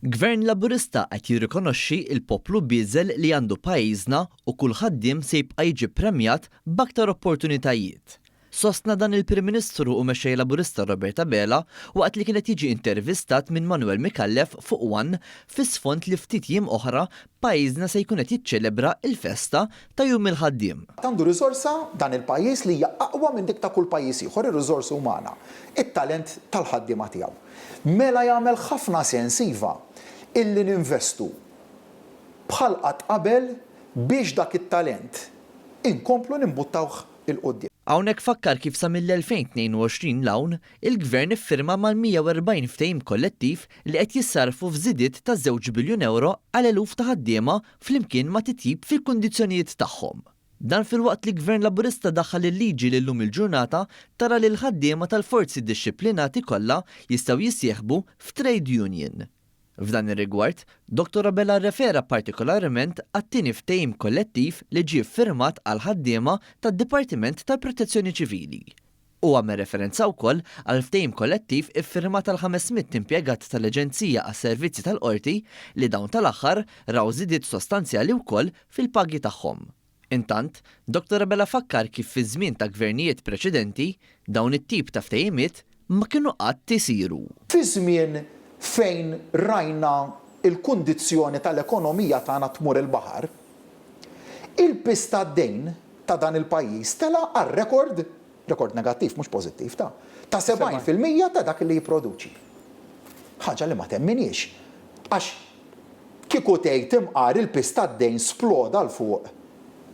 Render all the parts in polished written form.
Gvern Laburista qed jirrikonoxxi l-poplu bieżel li għandu pajjiżna u kull ħaddiem se jibqa' jiġi ppremjat b'aktar opportunitajiet. Sostna dan il-Prim Ministru u Mexxej Laburista Robert Abela waqt li kien qed jiġi intervistat minn Manuel Micallef fuq one fi sfond li ftit jiem oħra pajjiżna se jkun qed jiċċelebra l-festa ta' Jum il-Ħaddiem. Għandu riżorsa dan il-pajjiż li hija aqwa minn dik ta' kull pajjiż ieħor, ir-riżorsa umana, it-talent tal-ħaddiema tiegħu. Mela jagħmel ħafna sens, iva, illi ninvestu bħal qatt qabel biex dak it-talent inkomplu nimbuttawh 'il quddiem. Hawnhekk fakkar kif sa mill-2022 'l hawn, il-Gvern iffirma mal-140 ftehim kollettiv li qed jissarrfu f'żidiet ta' żewġ biljun ewro għal eluf ta' ħaddiema flimkien ma' titjib fil-kundizzjonijiet tagħhom. Dan filwaqt li Gvern Laburista daħħal il-liġi li llum il-ġurnata tara li l-ħaddiema tal-forzi dixxiplinati kollha jistgħu jissieħbu f'trade union. F'dan ir-rigward, Dottor Abela rrefera partikolarment għat-tieni ftehim kollettiv li ġie ffirmat għall-ħaddiema tad-Dipartiment tal-Protezzjoni Ċivili. Hu għamel referenza wkoll għall-ftehim kollettiv iffirmat għal 500 impjegat tal-Aġenzija għas-Servizzi tal-Qorti li dawn tal-aħħar raw żidiet sostanzjali wkoll fil-pagi tagħhom. Intant, Dottor Abela fakkar kif fi żmien ta' gvernijiet preċedenti, dawn it-tip ta' ftehimiet ma kienu qatt isiru. Fi żmien fejn rajna l-kundizzjoni tal-ekonomija tagħna tmur il-baħar, il-piż tad-dejn ta' dan il-pajjiż tela' għal rekord, rekord negattiv mhux pożittiv ta', ta' 70% ta' dak li jipproduċi. Ħaġa li ma temminhiex. Għax kieku tgħid imqar il-piż tad-dejn sploda 'l fuq,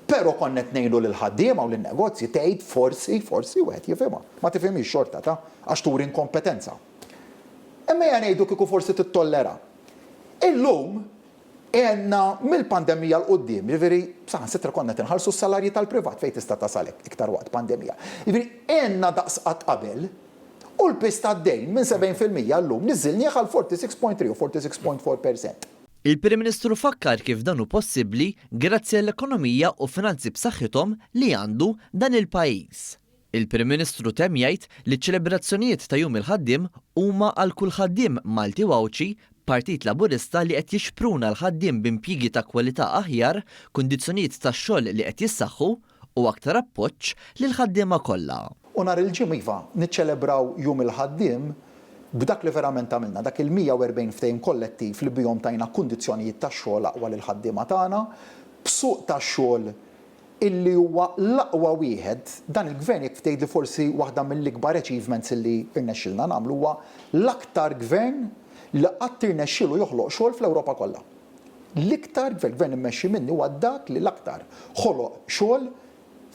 però konna qed ngħinu lill-ħaddiema u lin-negozji, tgħid forsi, forsi wieħed jifhimha. Ma tifhimhiex xorta ta', għax turi inkompetenza. Imma ejja ngħidu kieku forsi tittollera. Illum Għenna mill-pandemija 'l quddiem, jiġifieri saħansitra konna qed inħallsu s-salarji tal-privat fejn tista' tasal hekk iktar waqt pandemija. Jiġifieri għenna daqs qatt qabel u l-piż tad-dejn minn 70% llum niżżilnieh għal 46.3 u 46.4 percent. Il-Prim Ministru fakkar kif dan hu possibbli grazzi għall-ekonomija u finanzi b'saħħithom li għandu dan il-pajjiż. Il-Prim Ministru temm jgħid li ċ-ċelebrazzjonijiet ta' Jum il-Ħaddiem huma għal kull ħaddiem Malti u Għawdxi, b'Partit Laburista li qed jixpruna l-ħaddiem b'impjiegi ta' kwalità aħjar, kundizzjonijiet tax-xogħol li qed jissaħħu u aktar appoġġ lill-ħaddiema kollha. U nhar il-Ġimgħa iva, niċċelebraw Jum il-Ħaddiem b'dak li verament għamilna, dak il-140 ftehim kollettiv li bihom tajna kundizzjonijiet tax-xogħol aqwa lill-ħaddiema tagħna, b'suq tax-xogħol illi huwa l-aqwa wieħed, dan il-Gvern jekk tgħidli forsi waħda mill-ikbar achievements illi rnexxilna nagħmlu huwa l-aktar Gvern li qatt irnexxielu joħloq xogħol fl-Ewropa kollha. L-iktar Gvern, Gvern immexxi minni huwa dak li l-aktar ħoloq xogħol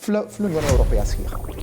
fl-Unjoni Ewropea sħiħa.